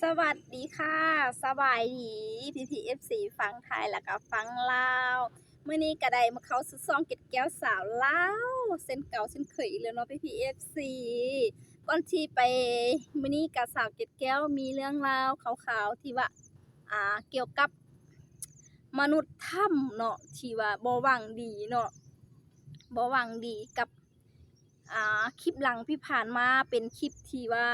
ສະຫວັດດີຄ່ະ ສະບາຍດີ ພີ່ໆ ເອັຟຊີ ຝັ່ງໄທ ແລ້ວກະຝັ່ງລາວ. ມື້ນີ້ກະໄດ້ມາເຂົ້າສູ່ຊ່ອງເກັດແກ້ວສາວລາວ ເຊັ່ນເກົ່າເຊັ່ນເຄີຍອີກແລ້ວເນາະ ພີ່ໆ ເອັຟຊີ. ກ່ອນທີ່ໄປ ມື້ນີ້ກະສາວເກັດແກ້ວມີເລື່ອງລາວຂ່າວໆ ທີ່ວ່າ ອ່າ ກ່ຽວກັບມະນຸດຖ້ຳເນາະ ທີ່ວ່າບໍ່ຫວັງດີເນາະ ບໍ່ຫວັງດີກັບ ອ່າ ຄລິບຫຼັງທີ່ຜ່ານມາເປັນຄລິບທີ່ວ່າ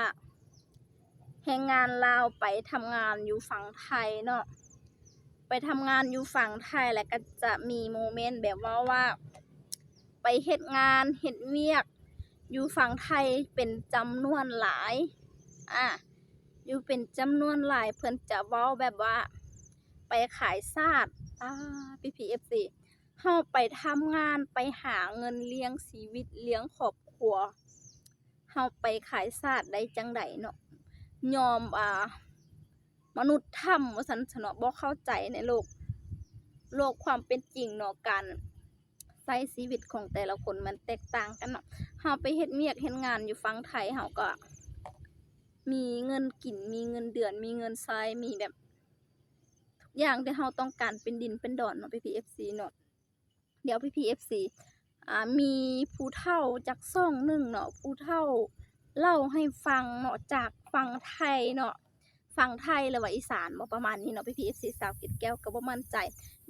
ແຮງງານລາວໄປທຳງານຢູ່ຝັ່ງໄທເນາະ ໄປທຳງານຢູ່ຝັ່ງໄທ ແລ້ວກໍຈະມີໂມເມັນແບບເວົ້າວ່າ ໄປເຮັດງານເຮັດວຽກຢູ່ຝັ່ງໄທເປັນຈຳນວນຫຼາຍ ອາ ຢູ່ເປັນຈຳນວນຫຼາຍ ເພິ່ນຈະເວົ້າແບບວ່າໄປຂາຍຊາດ ອາ ພີ່ໆ ເອັຟຊີ ເຮົາໄປທຳງານ ໄປຫາເງິນລ້ຽງຊີວິດ ລ້ຽງຄອບຄົວ ເຮົາໄປຂາຍຊາດໄດ້ຈັ່ງໃດເນາະ ຍອມ ອ່າ ມະນຸດຖ້ຳວ່າຊັ້ນຊະເນາະ ບໍ່ເຂົ້າໃຈໃນໂລກ ໂລກຄວາມເປັນຈິງເນາະ ການໃຊ້ຊີວິດຂອງແຕ່ລະຄົນມັນແຕກຕ່າງກັນເນາະ. ເຮົາໄປເຮັດວຽກເຮັດງານຢູ່ຝັ່ງໄທ ເຮົາກໍມີເງິນກິນ ມີເງິນເດືອນ ມີເງິນໃຊ້ ມີແບບ ທຸກຢ່າງທີ່ເຮົາຕ້ອງການເປັນດິນເປັນດອນເນາະ ພີ່ໆ ເອັຟຊີ ເນາະ. ດຽວ ພີ່ໆ ເອັຟຊີ ອ່າ ມີຜູ້ເຖົ້າຈາກຊ່ອງໜຶ່ງເນາະ ຜູ້ເຖົ້າເລົ່າໃຫ້ຟັງເນາະ ຈາກຝັ່ງໄທເນາະ ຝັ່ງໄທ ຫຼືວ່າອີສານບໍ ປະມານນີ້ເນາະ ພີ່ໆ ເອັຟຊີ ສາວເກັດແກ້ວກໍບໍ່ໝັ້ນໃຈ.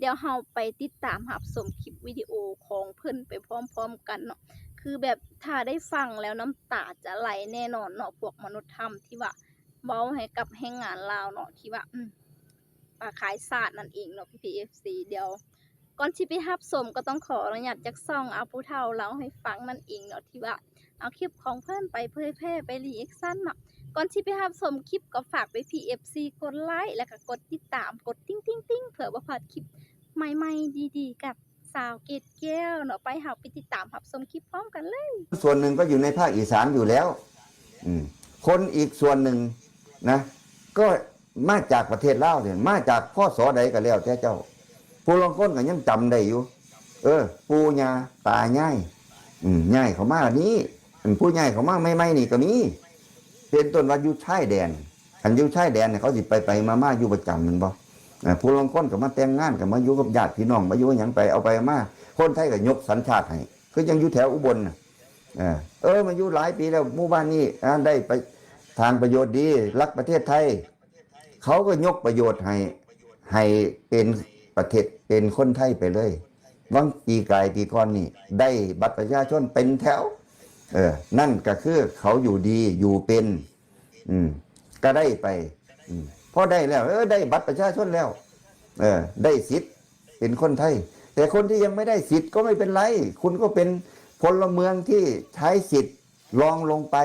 ດຽວເຮົາໄປຕິດຕາມຮັບຊົມຄລິບວິດີໂອຂອງເພິ່ນໄປພ້ອມໆ ກັນເນາະ ຄືແບບຖ້າໄດ້ຟັງແລ້ວນ້ຳຕາຈະໄຫຼແນ່ນອນເນາະ ພວກມະນຸດຖ້ຳທີ່ວ່າເວົ້າໃຫ້ກັບແຮງງານລາວເນາະ ທີ່ວ່າ ອາ ຂາຍຊາດນັ້ນເອງເນາະ ພີ່ໆ ເອັຟຊີ. ດຽວກ່ອນຊິໄປຮັບຊົມ ກໍຕ້ອງຂໍອະນຸຍາດຈາກຊ່ອງ ອາ ຜູ້ເຖົ້າເລົ່າໃຫ້ຟັງນັ້ນເອງເນາະ ທີ່ວ່າເອົາຄລິບຂອງເພິ່ນໄປເຜີຍແຜ່ ໄປຣີແອັກຊັນເນາະ. ກ່ອນຊິໄປຮັບຊົມຄລິບ ກໍຝາກໄປ ພີ່ໆ ເອັຟຊີ ກົດໄລ ແລ້ວກໍກົດຕິດຕາມ ກົດຕິງໆໆ ເພື່ອບໍ່ພາດຄລິບໃໝ່ໆ ດີໆ ກັບ ສາວເກດແກ້ວເນາະ. ໄປ ເຮົາໄປຕິດຕາມຮັບຊົມຄລິບພ້ອມກັນເລີຍ. ສ່ວນໜຶ່ງກໍຢູ່ໃນພາກອີສານຢູ່ແລ້ວ ອືມ ຄົນອີກສ່ວນໜຶ່ງນະ ກໍມາຈາກປະເທດລາວນີ້ ມາຈາກ ພ.ສ. ໃດກໍແລ້ວແຕ່ເຈົ້າ. ຜູ້ລາງຄົນກໍຍັງຈຳໄດ້ຢູ່ ເອີ ປູ່ຍ່າຕາຍາຍ ອືມ ຍ້າຍເຂົ້າມານີ້ ອືມ ຜູ້ຍ້າຍເຂົ້າມາໃໝ່ໆນີ້ກໍມີ ເປັນຕົ້ນວ່າຢູ່ຊາຍແດນ ຄັນຢູ່ຊາຍແດນນີ້ ເຂົາຊິໄປໆມາໆຢູ່ປະຈຳແມ່ນບໍ່? ເອີ ຜູ້ລາງຄົນກໍມາແຕ່ງງານ ກໍມາຢູ່ກັບຍາດພີ່ນ້ອງ ມາຢູ່ຫຍັງໄປ ເອົາໄປເອົາມາ ຄົນໄທກໍຍົກສັນຊາດໃຫ້ ຄືຈັ່ງຢູ່ແຖວອຸບົນນະ ເອີ ເອີ ມາຢູ່ຫຼາຍປີແລ້ວ ໝູ່ບ້ານນີ້ ອາ ໄດ້ໄປທາງປະໂຫຍດດີ ລັກປະເທດໄທ ເຂົາກໍຍົກປະໂຫຍດໃຫ້ ໃຫ້ເປັນປະເທດ ເປັນຄົນໄທໄປເລີຍ. ຫວ່າງປີກາຍປີກ່ອນນີ້ ໄດ້ບັດປະຊາຊົນເຕັມແຖວ ເອີ ນັ້ນກໍຄືເຂົາຢູ່ດີຢູ່ເປັນ ອືມ ກໍໄດ້ໄປ ອືມ ພໍໄດ້ແລ້ວ ເອີ ໄດ້ບັດປະຊາຊົນແລ້ວ ເອີ ໄດ້ສິດເປັນຄົນໄທ. ແຕ່ຄົນທີ່ຍັງບໍ່ໄດ້ສິດກໍບໍ່ເປັນໄລ ຄຸນກໍເປັນພົນລະເມືອງທີ່ໃຊ້ສິດລອງລົງໄປ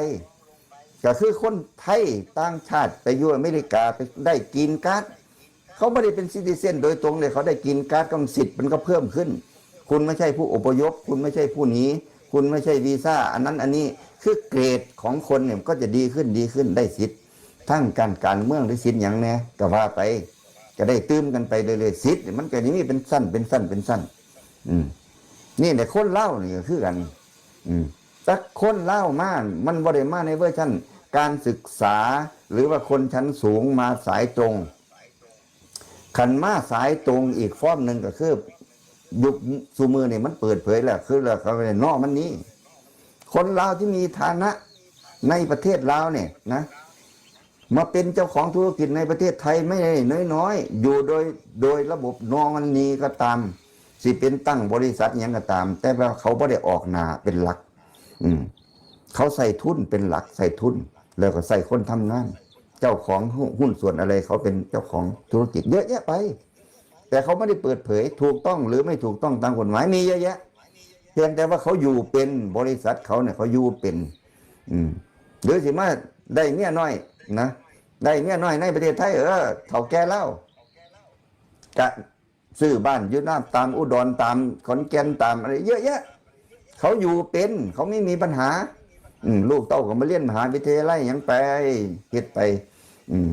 ກໍຄືຄົນໄທຕ່າງຊາດໄປຢູ່ອາເມລິກາ ໄປໄດ້ກຣີນກາດ ເຂົາບໍ່ໄດ້ເປັນຊິຕິເຊັນໂດຍຕົງເດ້ ເຂົາໄດ້ກຣີນກາດ ກໍສິດມັນກໍເພີ່ມຂຶ້ນ ຄຸນບໍ່ໃຊ່ຜູ້ອົບພະຍົບ ຄຸນບໍ່ໃຊ່ຜູ້ໜີ ຄຸນບໍ່ໃຊ່ວີຊາ ອັນນັ້ນອັນນີ້ ຄືເກຣດຂອງຄົນນີ້ມັນກໍຈະດີຂຶ້ນ ດີຂຶ້ນ ໄດ້ສິດທາງດ້ານການເມືອງ ໄດ້ສິດຫຍັງແດ່ ກໍວ່າໄປ ກໍໄດ້ຕື່ມກັນໄປເລື້ອຍໆ ສິດມັນກໍຈະມີເປັນຊັ້ນ ເປັນຊັ້ນ ເປັນຊັ້ນ ອືມ ນີ້ແຫຼະ ຄົນລາວນີ້ກໍຄືກັນ ອືມ ແຕ່ຄົນລາວມາ ມັນບໍ່ໄດ້ມາໃນເວີຊັນການສຶກສາ ຫຼືວ່າຄົນຊັ້ນສູງມາສາຍຕົງ. ຄັນມາສາຍຕົງອີກຟອມໜຶ່ງກໍຄື ຍຸກຊຸມື້ນີ້ມັນເປີດເຜີຍແລ້ວ ຄືແລ້ວເຂົາເນາະ ມັນນີ້ ຄົນລາວທີ່ມີຖານະໃນປະເທດລາວນີ້ນະ ມາເປັນເຈົ້າຂອງທຸລະກິດໃນປະເທດໄທ ແມ້ນ້ອຍໆ ຢູ່ໂດຍ ໂດຍລະບົບນອນນີ້ກໍຕາມ ຊິເປັນຕັ້ງບໍລິສັດຫຍັງກໍຕາມ ແຕ່ວ່າເຂົາບໍ່ໄດ້ອອກໜ້າເປັນຫຼັກ ອືມ ເຂົາໃຊ້ທຶນເປັນຫຼັກ ໃຊ້ທຶນ ແລ້ວກໍໃຊ້ຄົນທຳງານ ເຈົ້າຂອງຫຸ້ນສ່ວນອະໄລ ເຂົາເປັນເຈົ້າຂອງທຸລະກິດເຍອະແຍະໄປ ແຕ່ເຂົາບໍ່ໄດ້ເປີດເຜີຍ ຖືກຕ້ອງ ຫຼື ໄມ່ຖືກຕ້ອງຕາມກົດໝາຍ ມີເຍອະແຍະ ພຽງແຕ່ວ່າເຂົາຢູ່ເປັນ ບໍລິສັດເຂົານີ້ ເຂົາຢູ່ເປັນ ອືມ ຫຼື ຊິມາໄດ້ເມຍນ້ອຍນະ ໄດ້ເມຍນ້ອຍໃນປະເທດໄທ ເອີ ເຖົ້າແກ່ລາວ ກະ ຊື້ບ້ານຢູ່ນຳ ຕາມອຸດອນ ຕາມຂອນແກ່ນ ຕາມອະໄລເຍອະແຍະ ເຂົາຢູ່ເປັນ ເຂົາໄມ່ມີບັນຫາ ອືມ ລູກເຕົ້າກໍມາຮຽນມະຫາວິທະຍາໄລຫຍັງໄປ ເຮັດໄປ ອືມ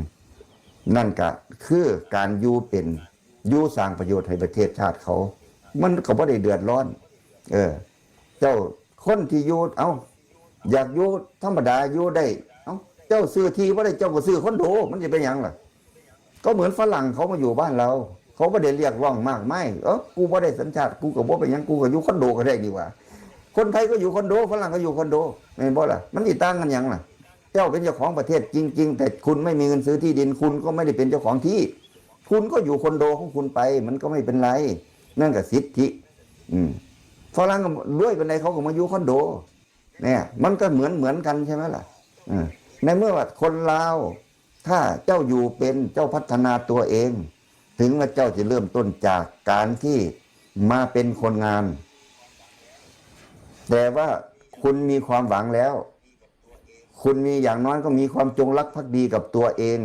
ນັ້ນກະຄືການຢູ່ເປັນ ຢູ່ສ້າງປະໂຫຍດໃຫ້ປະເທດຊາດເຂົາ ມັນກໍບໍ່ໄດ້ເດືອດຮ້ອນ ເອີ ເຈົ້າ ຄົນທີ່ຢູ່ ເອົ້າ ຢາກຢູ່ທຳມະດາຢູ່ໄດ້ ເອົ້າ ໄປ ເຈົ້າຊື້ທີ່ບໍ່ໄດ້ ເຈົ້າກໍຊື້ຄອນໂດ ມັນຊິເປັນຫຍັງລະ? ກໍເໝືອນຝຣັ່ງເຂົາມາຢູ່ບ້ານລາວ ເຂົາບໍ່ໄດ້ຮຽກຮ້ອງມາກມາຍ ເອີ ກູບໍ່ໄດ້ສັນຊາດ ກູກໍບໍ່ເປັນຫຍັງ ກູກໍຢູ່ຄອນໂດກໍໄດ້ນີ້ຫວ່າ. ຄົນໄທກໍຢູ່ຄອນໂດ ຝຣັ່ງກໍຢູ່ຄອນໂດ ແມ່ນບໍ່ລະ? ມັນຊິຕ່າງກັນຫຍັງລະ? ເຈົ້າເປັນເຈົ້າຂອງປະເທດຈິງໆ ແຕ່ຄຸນໄມ່ມີເງິນຊື້ທີ່ດິນ ຄຸນກໍໄມ່ໄດ້ເປັນເຈົ້າຂອງທີ່ ຄຸນກໍຢູ່ຄອນໂດຂອງຄຸນໄປ ມັນກໍໄມ່ເປັນໄລ ນັ້ນກໍສິດທິ. ອືມ ຝຣັ່ງກໍລວຍປານໃດ ເຂົາກໍມາຢູ່ຄອນໂດ ແນ່ ມັນກໍເໝືອນໆກັນໃຊ່ໄໝລະ? ເອີ ໃນເມື່ອວ່າຄົນລາວ ຖ້າເຈົ້າຢູ່ເປັນ ເຈົ້າພັດທະນາຕົວເອງ ເຖິງວ່າເຈົ້າຈະເລີ່ມຕົ້ນຈາກການທີ່ມາເປັນຄົນງານ ແຕ່ວ່າຄຸນມີຄວາມຫວັງແລ້ວ ຄຸນມີ ຢ່າງໜ້ອຍກໍມີຄວາມຈົງລັກພັກດີກັບຕົວເອງ.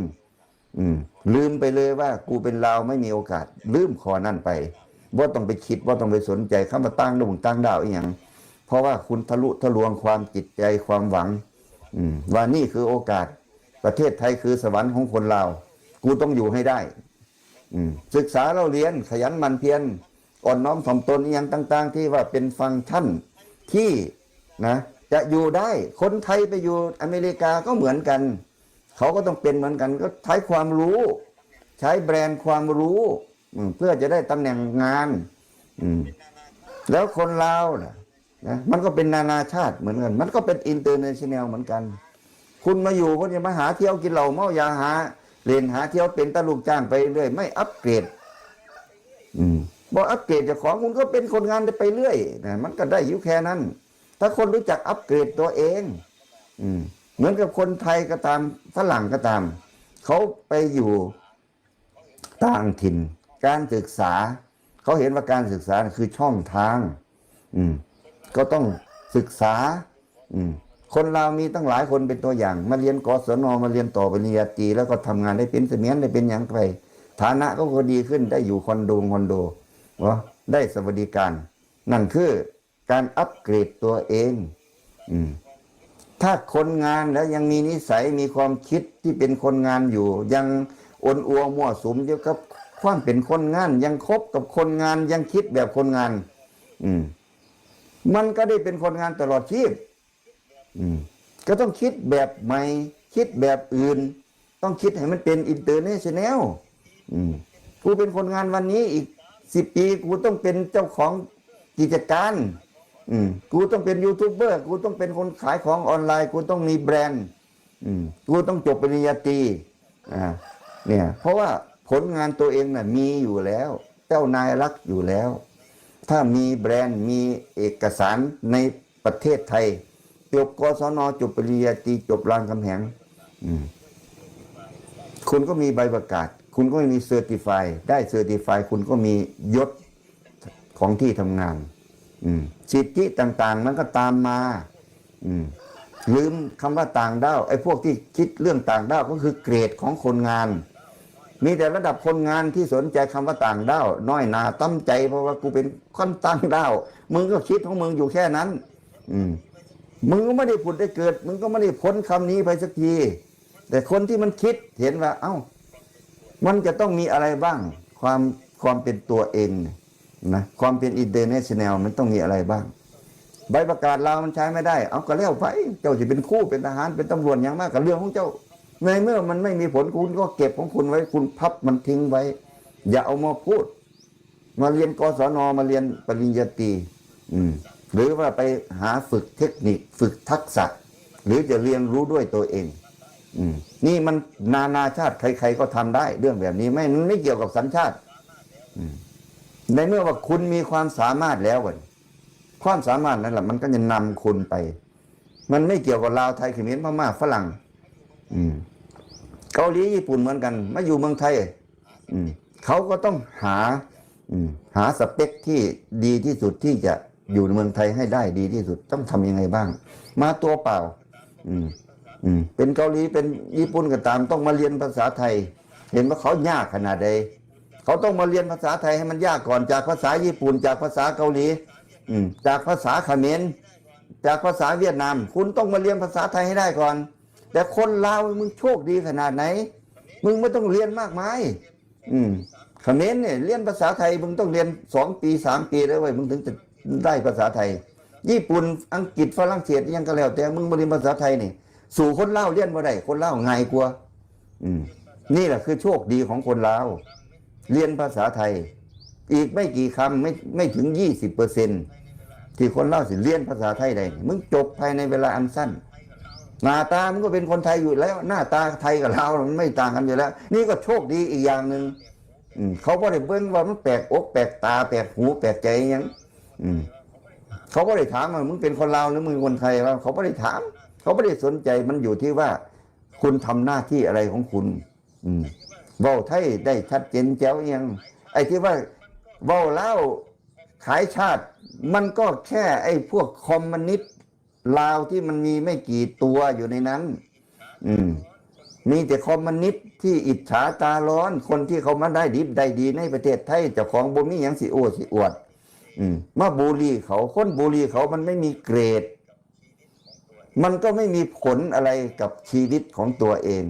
ອືມ ລືມໄປເລີຍວ່າ ກູເປັນລາວໄມ່ມີໂອກາດ ລືມຂໍ້ນັ້ນໄປ ບໍ່ຕ້ອງໄປຄິດ ບໍ່ຕ້ອງໄປສົນໃຈຄຳວ່າຕ່າງດົງຕ່າງດາວອີ່ຫຍັງ ເພາະວ່າຄຸນທະລຸທະລວງຄວາມຈິດໃຈ ຄວາມຫວັງ ອືມ ວ່ານີ້ຄືໂອກາດ ປະເທດໄທຄືສະຫວັນຂອງຄົນລາວ ກູຕ້ອງຢູ່ໃຫ້ໄດ້. ອືມ ສຶກສາເລົ່າຮຽນ ຂະຫຍັນໝັ່ນພຽນ ອ່ອນນ້ອມຖ່ອມຕົນ ອີ່ຫຍັງຕ່າງໆ ທີ່ວ່າເປັນຟັງກຊັນທີ່ ນະ ຈະຢູ່ໄດ້. ຄົນໄທໄປຢູ່ອາເມລິກາກໍເໝືອນກັນ ເຂົາກໍຕ້ອງເປັນເໝືອນກັນ ກໍໃຊ້ຄວາມຮູ້ ໃຊ້ແບຣນຄວາມຮູ້ ອືມ ເພື່ອຈະໄດ້ຕຳແໜ່ງງານ. ອືມ ແລ້ວຄົນລາວນະ ນະ ມັນກໍເປັນນານາຊາດເໝືອນກັນ ມັນກໍເປັນອິນເຕີເນຊັນແນວເໝືອນກັນ. ຄຸນມາຢູ່ ຄົນຈະມາຫາທ່ຽວກິນເຫຼົ້າເມົາຢາ ຫາຫຼິ້ນຫາທ່ຽວ ເປັນແຕ່ລູກຈ້າງໄປເລື້ອຍ ໄມ່ອັບເກຣດ. ອືມ ບໍ່ອັບເກຣດເຈົ້າຂອງ ຄຸນກໍເປັນຄົນງານໄປເລື້ອຍນະ ມັນກໍໄດ້ຢູ່ແຄ່ນັ້ນ. ຖ້າຄົນຮູ້ຈັກອັບເກຣດຕົວເອງ ອືມ ເໝືອນກັບຄົນໄທກໍຕາມ ຝຣັ່ງກໍຕາມ ເຂົາໄປຢູ່ ຕ່າງຖິ່ນ ການສຶກສາ ເຂົາເຫັນວ່າການສຶກສານະຄືຊ່ອງທາງ ອືມ ກໍຕ້ອງສຶກສາ. ອືມ ຄົນລາວມີຕັ້ງຫຼາຍຄົນເປັນຕົວຢ່າງ ມາຮຽນ ກສນ ມາຮຽນຕໍ່ປະລິນຍາຕີ ແລ້ວກໍທຳງານໄດ້ເປັນສະໝຽນ ໄດ້ເປັນຫຍັງໄປ ຖານະເຂົາກໍດີຂຶ້ນ ໄດ້ຢູ່ຄອນໂດ ຄອນໂດ ເນາະ ໄດ້ສະຫວັດດີການ ນັ້ນຄື ການອັບເກຣດຕົວເອງ. ອືມ ຖ້າຄົນງານແລ້ວຍັງມີນິໄສ ມີຄວາມຄິດທີ່ເປັນຄົນງານຢູ່ ຍັງອົນອົວມົ້ວສຸມຢູ່ກັບຄວາມເປັນຄົນງານ ຍັງຄົບກັບຄົນງານ ຍັງຄິດແບບຄົນງານ ອືມ ມັນກໍໄດ້ເປັນຄົນງານຕະຫຼອດຊີບ. ອືມ ກໍຕ້ອງຄິດແບບໃໝ່ ຄິດແບບອື່ນ ຕ້ອງຄິດໃຫ້ມັນເປັນອິນເຕີເນຊັນແນວ. ອືມ ກູເປັນຄົນງານວັນນີ້ ອີກສິບປີ ກູຕ້ອງເປັນເຈົ້າຂອງກິດຈະການ. ອືມ ກູຕ້ອງເປັນຢູທູບເບີ ກູຕ້ອງເປັນຄົນຂາຍຂອງອອນລາຍ ກູຕ້ອງມີແບຣນ. ອືມ ກູຕ້ອງຈົບປະລິນຍາຕີ. ອາ ເພາະວ່າຜົນງານຕົວເອງນະມີຢູ່ແລ້ວ ເຈົ້ານາຍລັກຢູ່ແລ້ວ. ຖ້າມີແບຣນ ມີເອກະສານໃນປະເທດໄທ ຈົບ ກສນ ຈົບປະລິນຍາຕີ ຈົບລາມຄຳແຫງ ອືມ ຄຸນກໍມີໃບປະກາດ ຄຸນກໍມີເຊີຕິຟາຍ ໄດ້ເຊີຕິຟາຍ ຄຸນກໍມີຍົດຂອງທີ່ທຳງານ ອືມ ສິດທິຕ່າງໆ ມັນກໍຕາມມາ. ອືມ ລືມຄຳວ່າຕ່າງດ້າວ ໄອ້ພວກທີ່ຄິດເລື່ອງຕ່າງດ້າວກໍຄືເກຣດຂອງຄົນງານ ມີແຕ່ລະດັບຄົນງານທີ່ສົນໃຈຄຳວ່າຕ່າງດ້າວ ນ້ອຍໜ້າຕ່ຳໃຈ ເພາະວ່າກູເປັນຄົນຕ່າງດ້າວ ມຶງກໍຄິດຂອງມຶງຢູ່ແຄ່ນັ້ນ. ອືມ ມຶງກໍບໍ່ໄດ້ຜຸດໄດ້ເກີດ ມຶງກໍບໍ່ໄດ້ພົ້ນຄຳນີ້ໄປສັກທີ ແຕ່ຄົນທີ່ມັນຄິດເຫັນວ່າ ເອົ້າ ມັນຈະຕ້ອງມີອະໄລບ້າງ ຄວາມ ຄວາມເປັນຕົວເອງນີ້ນະ ຄວາມເປັນອິນເຕີເນຊັນແນວ ມັນຕ້ອງມີອະໄລບ້າງ. ໃບປະກາດລາວມັນໃຊ້ໄມ່ໄດ້ ເອົາ ກໍແລ້ວໄປ ເຈົ້າຊິເປັນຄູ ເປັນທະຫານ ເປັນຕຳຫຼວດຫຍັງມາ ກໍເລື່ອງຂອງເຈົ້າ. ໃນເມື່ອມັນໄມ່ມີຜົນ ຄຸນກໍເກັບຂອງຄຸນໄວ້ ຄຸນພັບມັນຖິ້ມໄວ້ ຢ່າເອົາມາພູດ. ມາຮຽນ ກສນ ມາຮຽນປະລິນຍາຕີ ອືມ ຫຼືວ່າໄປຫາຝຶກເທັກນິກ ຝຶກທັກສະ ຫຼືຈະຮຽນຮູ້ດ້ວຍຕົວເອງ. ອືມ ນີ້ມັນນານາຊາດ ໃຄໆກໍທຳໄດ້ ເລື່ອງແບບນີ້ ມັນ ມັນໄມ່ກ່ຽວກັບສັນຊາດ. ອືມ ໃນເມື່ອວ່າຄຸນມີຄວາມສາມາດແລ້ວ ຄວາມສາມາດນັ້ນລະ ມັນກໍຈະນຳຄຸນໄປ ມັນໄມ່ກ່ຽວກັບລາວ ໄທ ຂະເໝນ ພະມ້າ ຝຣັ່ງ ອືມ ເກົາຫຼີ ຍີ່ປຸ່ນ ເໝືອນກັນ ມາຢູ່ເມືອງໄທ ອືມ ເຂົາກໍຕ້ອງຫາ ອືມ ຫາສະເປັກທີ່ດີທີ່ສຸດ ທີ່ຈະຢູ່ໃນເມືອງໄທໃຫ້ໄດ້ດີທີ່ສຸດ ຕ້ອງທຳຍັງໄງບ້າງ? ມາຕົວເປົ່າ ອືມ ອືມ ເປັນເກົາຫຼີ ເປັນຍີ່ປຸ່ນກໍຕາມ ຕ້ອງມາຮຽນພາສາໄທ. ເຫັນວ່າເຂົາຍາກຂະໜາດໃດ? ເຂົາຕ້ອງມາຮຽນພາສາໄທໃຫ້ມັນຍາກກ່ອນ ຈາກພາສາຍີ່ປຸ່ນ ຈາກພາສາເກົາຫຼີ ອືມ ຈາກພາສາຂະເໝນ ຈາກພາສາຫວຽດນາມ ຄຸນຕ້ອງມາຮຽນພາສາໄທໃຫ້ໄດ້ກ່ອນ. ແຕ່ຄົນລາວ ມຶງໂຊກດີຂະໜາດໃດ? ມຶງບໍ່ຕ້ອງຮຽນມາກມາຍ. ອືມ ຂະເໝນນີ້ ຮຽນພາສາໄທ ມຶງຕ້ອງຮຽນສອງປີ ສາມປີເດີ້ເວີຍ ມຶງເຖິງຈະໄດ້ພາສາໄທ. ຍີ່ປຸ່ນ ອັງກິດ ຝຣັ່ງເສດ ອີ່ຫຍັງກໍແລ້ວແຕ່ ມຶງບໍ່ຮຽນພາສາໄທນີ້ ສູ້ຄົນລາວຮຽນບໍ່ໄດ້ ຄົນລາວງ່າຍກວ່າ. ອືມ ນີ້ລະຄືໂຊກດີຂອງຄົນລາວ ຮຽນພາສາໄທ. ອີກໄມ່ກີ່ຄຳ ໄມ່ ໄມ່ເຖິງຍີ່ສິບເປີເຊັນ ທີ່ຄົນລາວຊິຮຽນພາສາໄທໄດ້. ມຶງຈົບພາຍໃນເວລາອັນສັ້ນ. ໜ້າຕາມຶງກໍເປັນຄົນໄທຢູ່ແລ້ວ, ໜ້າຕາໄທກັບລາວມັນໄມ່ຕ່າງກັນຢູ່ແລ້ວ. ນີ້ກໍໂຊກດີອີກຢ່າງໜຶ່ງ. ອືມ ເຂົາບໍ່ໄດ້ເບິ່ງວ່າມັນແປກອົກແປກຕາ ແປກຫູແປກໃຈຫຍັງ. ອືມ ເຂົາບໍ່ໄດ້ຖາມວ່າ ມຶງເປັນຄົນລາວ ຫຼື ມຶງເປັນຄົນໄທ ວ່າ ເຂົາບໍ່ໄດ້ຖາມ, ເຂົາບໍ່ໄດ້ສົນໃຈ. ມັນຢູ່ທີ່ວ່າຄຸນທຳໜ້າທີ່ອະໄລຂອງຄຸນ. ອືມ ເວົ້າໄທໄດ້ຊັດເຈນແຈວອີ່ຫຍັງ? ໄອ້ທີ່ວ່າເວົ້າລາວຂາຍຊາດ ມັນກໍແຄ່ໄອ້ພວກຄອມມູນິດລາວທີ່ມັນມີໄມ່ກີ່ຕົວຢູ່ໃນນັ້ນ. ອືມ ມີແຕ່ຄອມມູນິດທີ່ອິດສາຕາຮ້ອນ ຄົນທີ່ເຂົາມາໄດ້ດິບໄດ້ດີໃນປະເທດໄທ ເຈົ້າຂອງບໍ່ມີຫຍັງຊິໂອ້ຊິອວດ. ອືມ ມາບູລີເຂົາ. ຄົນບູລີເຂົາມັນໄມ່ມີເກຣດ ມັນກໍໄມ່ມີຜົນອະໄລກັບຊີວິດຂອງຕົວເອງ.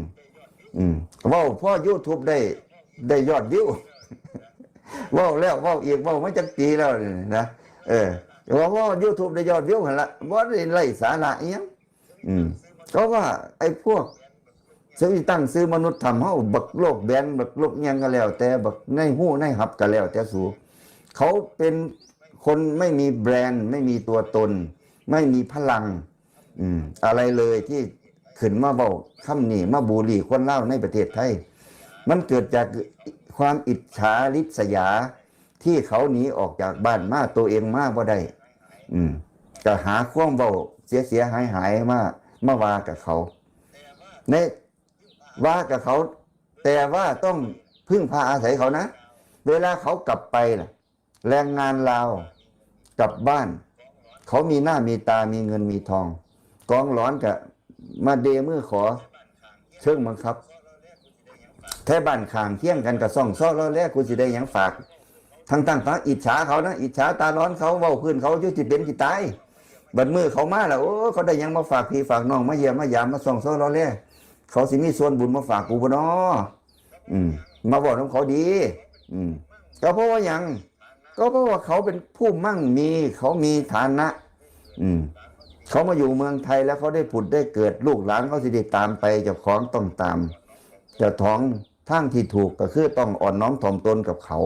ອືມ ເວົ້າພໍຢູທູບໄດ້ ໄດ້ຍອດວິວ. ເວົ້າແລ້ວເວົ້າອີກ ເວົ້າມາຈັກປີແລ້ວນີ້ນະ. ເອີ ເວົ້າ ເວົ້າຢູທູບໄດ້ຍອດວິວຫັ້ນລະ ບໍ່ໄດ້ໄຮ້ສາລະອີ່ຫຍັງ. ອືມ ກໍວ່າໄອ້ພວກ ຊິຕັ້ງຊື່ມະນຸດຖ້ຳເຮົາ ບັກໂລກແບນ ບັກໂລກຫຍັງກໍແລ້ວແຕ່ ບັກນາຍຮູ້ນາຍຮັບກໍແລ້ວແຕ່ສູ ເຂົາເປັນຄົນໄມ່ມີແບຣນ ໄມ່ມີຕົວຕົນ ໄມ່ມີພະລັງ ອືມ ອະໄລເລີຍ ທີ່ຂຶ້ນມາເວົ້າຄຳນີ້ ມາບູລີຄົນລາວໃນປະເທດໄທ. ມັນເກີດຈາກຄວາມອິດສາລິດສະຢາ ທີ່ເຂົາໜີອອກຈາກບ້ານມາ ໂຕເອງມາບໍ່ໄດ້. ອືມ ກໍຫາຄວາມເວົ້າເສຍໆຫາຍໆມາ ມາວ່າກັບເຂົາ ໃນ ວ່າກັບເຂົາ ແຕ່ວ່າຕ້ອງເພິ່ງພາອາໄສເຂົານະ. ເວລາເຂົາກັບໄປລະ ແຮງງານລາວກັບບ້ານ ເຂົາມີໜ້າມີຕາ ມີເງິນມີທອງ ກອງຫຼອນກະມາເດມືຂໍເຊີງບັງຄັບ. ແທ້ບ້ານຂ້າງຄຽງກັນກະສ່ອງຊໍ່ລໍແລ ກູຊິໄດ້ຫຍັງຝາກ. ທັງໆ ຟັງອິດສາເຂົານະ ອິດສາຕາຮ້ອນເຂົາ ເວົ້າພື້ນເຂົາຢູ່ຊິເປັນຊິຕາຍ. ບັດມື້ເຂົາມາລະ ໂອ້ ເຂົາໄດ້ຫຍັງມາຝາກພີ່ຝາກນ້ອງ ມາຢ້ຽມມາຢາມ ມາສ່ອງຊໍ່ລໍແລ ເຂົາຊິມີສ່ວນບຸນມາຝາກກູບໍ່ນໍ? ອືມ ມາເວົ້ານຳເຂົາດີ. ອືມ ກໍເພາະວ່າຫຍັງ? ກໍເພາະວ່າເຂົາເປັນຜູ້ໝັ້ງມີ ເຂົາມີຖານະ. ອືມ ເຂົາມາຢູ່ເມືອງໄທແລ້ວ ເຂົາໄດ້ຜຸດໄດ້ເກີດ ລູກຫຼານເຂົາຊິໄດ້ຕາມໄປ. ເຈົ້າຂອງຕ້ອງຕາມ ເຈົ້າຂອງທາງທີ່ຖືກ ກໍຄືຕ້ອງອ່ອນນ້ອມຖ່ອມຕົນກັບເຂົາ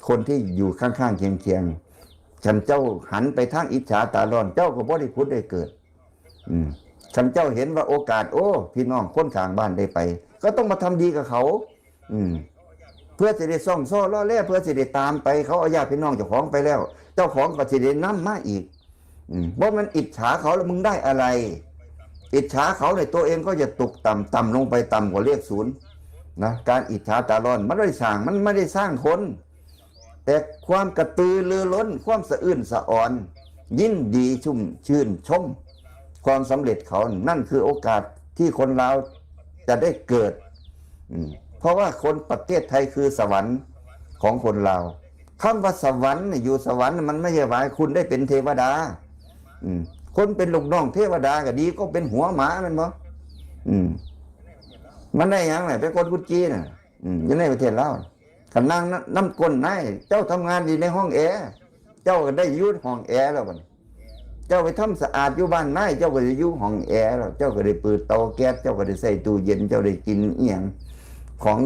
ຄົນທີ່ຢູ່ຂ້າງໆຄຽງໆ. ຄັນເຈົ້າຫັນໄປທາງອິດສາຕາຮ້ອນ ເຈົ້າກໍບໍ່ໄດ້ຜຸດໄດ້ເກີດ. ອືມ ຄັນເຈົ້າເຫັນວ່າໂອກາດ ໂອ້ ພີ່ນ້ອງຄົນຂ້າງບ້ານໄດ້ໄປ ກໍຕ້ອງມາທຳດີກັບເຂົາ. ອືມ ເພື່ອຊິໄດ້ສ່ອງຊໍ່ລໍແລ ເພື່ອຊິໄດ້ຕາມໄປ. ເຂົາເອົາຍາດພີ່ນ້ອງເຈົ້າຂອງໄປແລ້ວ ເຈົ້າຂອງກໍຊິໄດ້ນຳມາອີກ. ອືມ ບໍ່ແມ່ນອິດສາເຂົາແລ້ວມຶງໄດ້ອະໄລ? ອິດສາເຂົານີ້ ຕົວເອງກໍຈະຕົກຕ່ຳ ຕ່ຳລົງໄປ ຕ່ຳກວ່າເລກສູນນະ. ການອິດສາຕາຮ້ອນມັນໄດ້ສ້າງ ມັນບໍ່ໄດ້ສ້າງຄົນ. ແຕ່ຄວາມກະຕືລືລົ້ນ ຄວາມສະອື່ນສະອອນ ຍິນດີຊຸ່ມຊື່ນຊົມຄວາມສຳເລັດເຂົາ ນັ້ນຄືໂອກາດທີ່ຄົນລາວຈະໄດ້ເກີດ. ອືມ ເພາະວ່າຄົນປະເທດໄທຄືສະຫວັນຂອງຄົນລາວ. ຄຳວ່າສະຫວັນນີ້ ຢູ່ສະຫວັນມັນບໍ່ໃຊ່ວ່າໃຫ້ຄຸນໄດ້ເປັນເທວະດາ. ອືມ ຄົນເປັນລູກນ້ອງເທວະດາກໍດີກວ່າເປັນຫົວໝາແມ່ນບໍ່? ອືມ ມັນໄດ້ຫຍັງລະ ເປັນຄົນກຸດຈີນນະ? ອືມ ຢູ່ໃນປະເທດລາວ ຄັນນັ່ງນຳ ນຳກົ້ນນາຍ ເຈົ້າທຳງານຢູ່ໃນຫ້ອງແອ ເຈົ້າກໍໄດ້ຢູ່ຫ້ອງແອແລ້ວບັດນີ້. ເຈົ້າໄປທຳສະອາດຢູ່ບ້ານນາຍ ເຈົ້າກໍໄດ້ຢູ່ຫ້ອງແອແລ້ວ. ເຈົ້າກໍໄດ້ເປີດເຕົາແກັສ ເຈົ້າກໍໄດ້ໃຊ້ຕູ້ເຢັນ ເຈົ້າໄດ້ກິນອີ່ຫຍັງ ຂອງ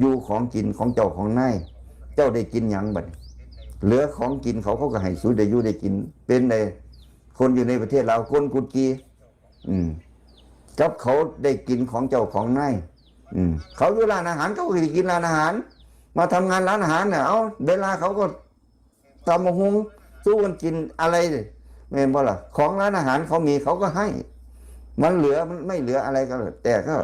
ຢູ່ຂອງກິນຂອງເຈົ້າຂອງນາຍ. ເຈົ້າໄດ້ກິນຫຍັງບັດນີ້? ເຫຼືອຂອງກິນເຂົາ ເຂົາກໍໃຫ້ສູໄດ້ຢູ່ໄດ້ກິນ. ເປັນໃດ ຄົນຢູ່ໃນປະເທດລາວ ຄົນກຸດຈີ ອືມ ກັບເຂົາໄດ້ກິນຂອງເຈົ້າຂອງນາຍ. ອືມ ເຂົາຢູ່ຮ້ານອາຫານ ເຂົາກໍໄດ້ກິນຮ້ານອາຫານ. ມາທຳງານຮ້ານອາຫານນະ ເອົາ ເວລາເຂົາກໍຕຳບັກຫຸ່ງສູ່ກັນກິນອະໄລ ແມ່ນບໍ່ລະ? ຂອງຮ້ານອາຫານເຂົາມີ ເຂົາກໍໃຫ້. ມັນເຫຼືອ ມັນໄມ່ເຫຼືອອະໄລກໍແຕ່ກໍ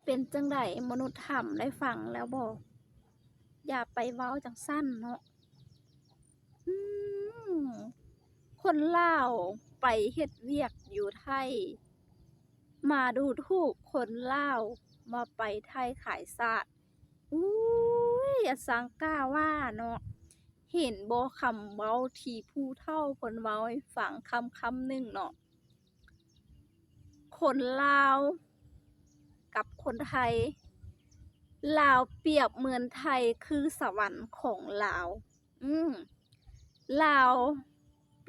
ເປັນຈັ່ງໃດ ມະນຸດຖ້ຳ ໄດ້ຟັງແລ້ວບໍ່? ຢ່າໄປເວົ້າຈັ່ງຊັ້ນເນາະ. ອືມ ຄົນລາວໄປເຮັດວຽກຢູ່ໄທ ມາດູຖູກຄົນລາວວ່າໄປໄທຂາຍຊາດ. ອຸ້ຍ ຢ່າສັງກາວ່າເນາະ. ເຫັນບໍ່ຄຳເວົ້າທີ່ຜູ້ເຖົ້າເພິ່ນເວົ້າໃຫ້ຟັງຄຳ ຄຳໜຶ່ງເນາະ? ຄົນລາວກັບຄົນໄທ, ລາວປຽບເໝືອນໄທຄືສະຫວັນຂອງລາວ. ອືມ ລາວ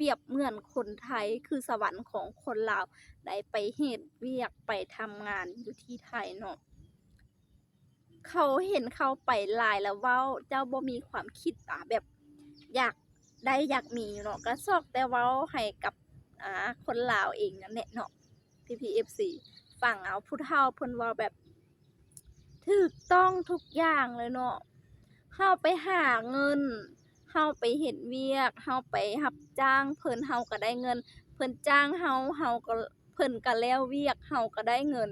ປຽບເໝືອນຄົນໄທ ຄືສະຫວັນຂອງຄົນລາວ ໄດ້ໄປເຮັດວຽກ ໄປທຳງານຢູ່ທີ່ໄທເນາະ. ເຂົາເຫັນເຂົາໄປຫຼາຍແລ້ວເວົ້າ ເຈົ້າບໍ່ມີຄວາມຄິດ ອາ ແບບຢາກໄດ້ຢາກມີຢູ່ເນາະ ກະຊອກແຕ່ເວົ້າໃຫ້ກັບ ອາ ຄົນລາວເອງນັ້ນແຫຼະເນາະ ພີ່ໆ ເອັຟຊີ ຟັງເອົາ ຜູ້ເຖົ້າເພິ່ນເວົ້າແບບຖືກຕ້ອງທຸກຢ່າງເລີຍເນາະ. ເຮົາໄປຫາເງິນ ເຮົາໄປເຮັດວຽກ ເຮົາໄປຮັບຈ້າງເພິ່ນ ເຮົາກະໄດ້ເງິນ ເພິ່ນຈ້າງເຮົາ ເຮົາກະ ເພິ່ນກະແລ້ວວຽກ ເຮົາກະໄດ້ເງິນ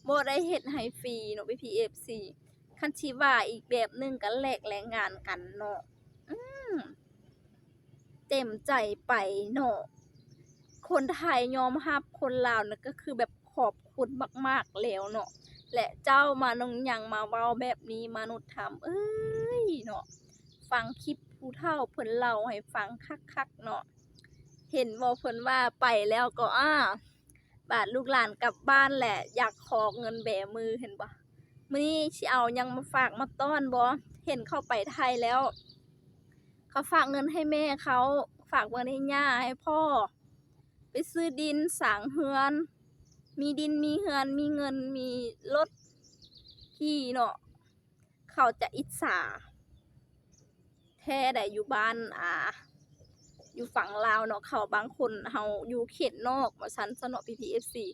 ບໍ່ໄດ້ເຮັດໃຫ້ຟຣີເນາະ ພີ່ໆ ເອັຟຊີ ຄັນຊິວ່າອີກແບບໜຶ່ງກະແລກແລງງານກັນເນາະ ອືມ ເຕັມໃຈໄປເນາະ. ຄົນໄທຍອມຮັບຄົນລາວນະ ກະຄືແບບຂອບຄຸນມາກໆ ແລ້ວເນາະ ແລະ ເຈົ້າມານຸ່ງຍັງມາເວົ້າແບບນີ້ ມະນຸດທຳເອີຍເນາະ. ຟັງຄລິບຜູ້ເຖົ້າເພິ່ນເລົ່າໃຫ້ຟັງຄັກໆ ເນາະ. ເຫັນບໍ່ ເພິ່ນວ່າໄປແລ້ວກໍ ອາ ບາດລູກຫຼານກັບບ້ານແຫຼະ ຢາກຂໍເງິນແບມື ເຫັນບໍ່? ມື້ນີ້ຊິເອົາຫຍັງມາຝາກມາຕ້ອນບໍ່? ເຫັນເຂົາໄປໄທແລ້ວ ເຂົາຝາກເງິນໃຫ້ແມ່ເຂົາ ຝາກເງິນໃຫ້ຍ່າ ໃຫ້ພໍ່ ໄປຊື້ດິນ ສ້າງເຮືອນ ມີດິນ ມີເຮືອນ ມີເງິນ ມີລົດຂີ່ເນາະ. ເຂົາຈະອິດສາແທ້ໃດ໋ ຢູ່ບ້ານ ອາ ຢູ່ຝັ່ງລາວເນາະ ເຂົາບາງຄົນ ເຮົາຢູ່ເຂດນອກວ່າຊັ້ນຊະເນາະ ພີ່ໆ ເອັຟຊີ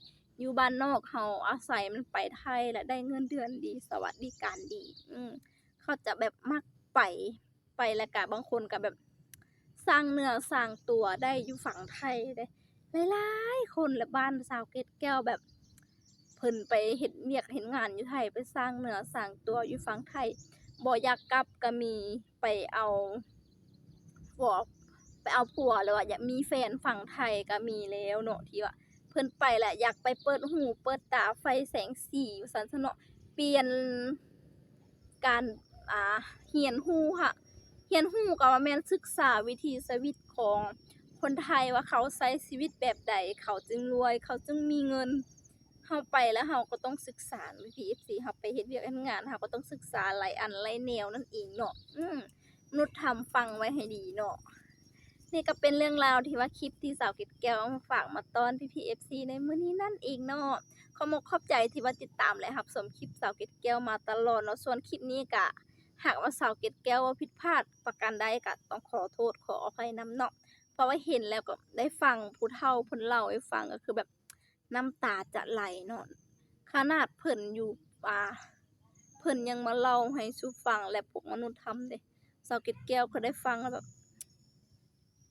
ຢູ່ບ້ານນອກ ເຮົາອາໄສມັນໄປໄທ ແລະ ໄດ້ເງິນເດືອນດີ ສະຫວັດດີການດີ ອືມ ເຂົາຈະແບບມັກໄປ ໄປແລ້ວກະບາງຄົນກະແບບສ້າງເນື້ອສ້າງຕົວໄດ້ຢູ່ຝັ່ງໄທເດ້ ຫຼາຍໆ ຄົນ ແລະ ບ້ານສາວເກດແກ້ວແບບ ເພິ່ນໄປເຮັດວຽກເຮັດງານຢູ່ໄທ ໄປສ້າງເນື້ອສ້າງຕົວຢູ່ຝັ່ງໄທ ບໍ່ຢາກກັບກະມີ ໄປເອົາຜົວ ໄປເອົາຜົວ ຫຼືວ່າຢາກມີແຟນຝັ່ງໄທກະມີແລ້ວເນາະ ທີ່ວ່າເພິ່ນໄປແລ້ວຢາກໄປເປີດຫູເປີດຕາ ໄຟແສງສີວ່າຊັ້ນຊະເນາະ ປ່ຽນ ການ ອາ ຮຽນຮູ້ ຮະ ຮຽນຮູ້ກະວ່າແມ່ນສຶກສາວິຖີຊີວິດຂອງຄົນໄທ ວ່າເຂົາໃຊ້ຊີວິດແບບໃດ ເຂົາຈຶ່ງລວຍ ເຂົາຈຶ່ງມີເງິນ. ເຮົາໄປແລ້ວເຮົາກໍຕ້ອງສຶກສາ ພີ່ໆ ເອັຟຊີ ເຮົາໄປເຮັດວຽກເຮັດງານ ເຮົາກໍຕ້ອງສຶກສາຫຼາຍອັນຫຼາຍແນວນັ້ນເອງເນາະ ອືມ ມະນຸດທຳຟັງໄວ້ໃຫ້ດີເນາະ. ນີ້ກະເປັນເລື່ອງລາວທີ່ວ່າ ຄລິບທີ່ສາວເກດແກ້ວເອົາມາຝາກມາຕ້ອນພີ່ໆ ເອັຟຊີ ໃນມື້ນີ້ນັ້ນເອງເນາະ. ຂອບອົກຂອບໃຈທີ່ວ່າຕິດຕາມ ແລະ ຮັບຊົມຄລິບສາວເກດແກ້ວມາຕະຫຼອດເນາະ. ສ່ວນຄລິບນີ້ກະ ຫາກວ່າສາວເກດແກ້ວເວົ້າຜິດພາດປະການໃດ ກະຕ້ອງຂໍໂທດຂໍອະໄພນຳເນາະ ເພາະວ່າເຫັນແລ້ວກໍໄດ້ຟັງຜູ້ເຖົ້າເພິ່ນເລົ່າໃຫ້ຟັງ ກະຄືແບບ ນ້ຳຕາຈະໄຫຼເນາະ ຂະໜາດເພິ່ນຢູ່ ອາ ເພິ່ນຍັງມາເລົ່າໃຫ້ສູ່ຟັງ ແລະ ພວກມະນຸດທຳເດ້. ສາວເກດແກ້ວກໍໄດ້ຟັງແລ້ວແບບ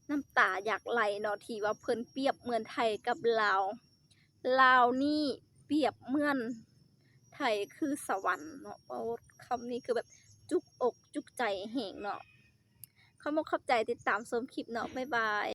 ນ້ຳຕາຢາກໄຫຼເນາະ ທີ່ວ່າເພິ່ນປຽບເໝືອນໄທກັບລາວ ລາວນີ້ປຽບເໝືອນໄທຄືສະຫວັນເນາະ. ໂອ້ ຄຳນີ້ຄືແບບຈຸກອົກຈຸກໃຈແຮງເນາະ. ຂອບອົກຂອບໃຈ ຕິດຕາມຊົມຄລິບເນາະ ບາຍບາຍ.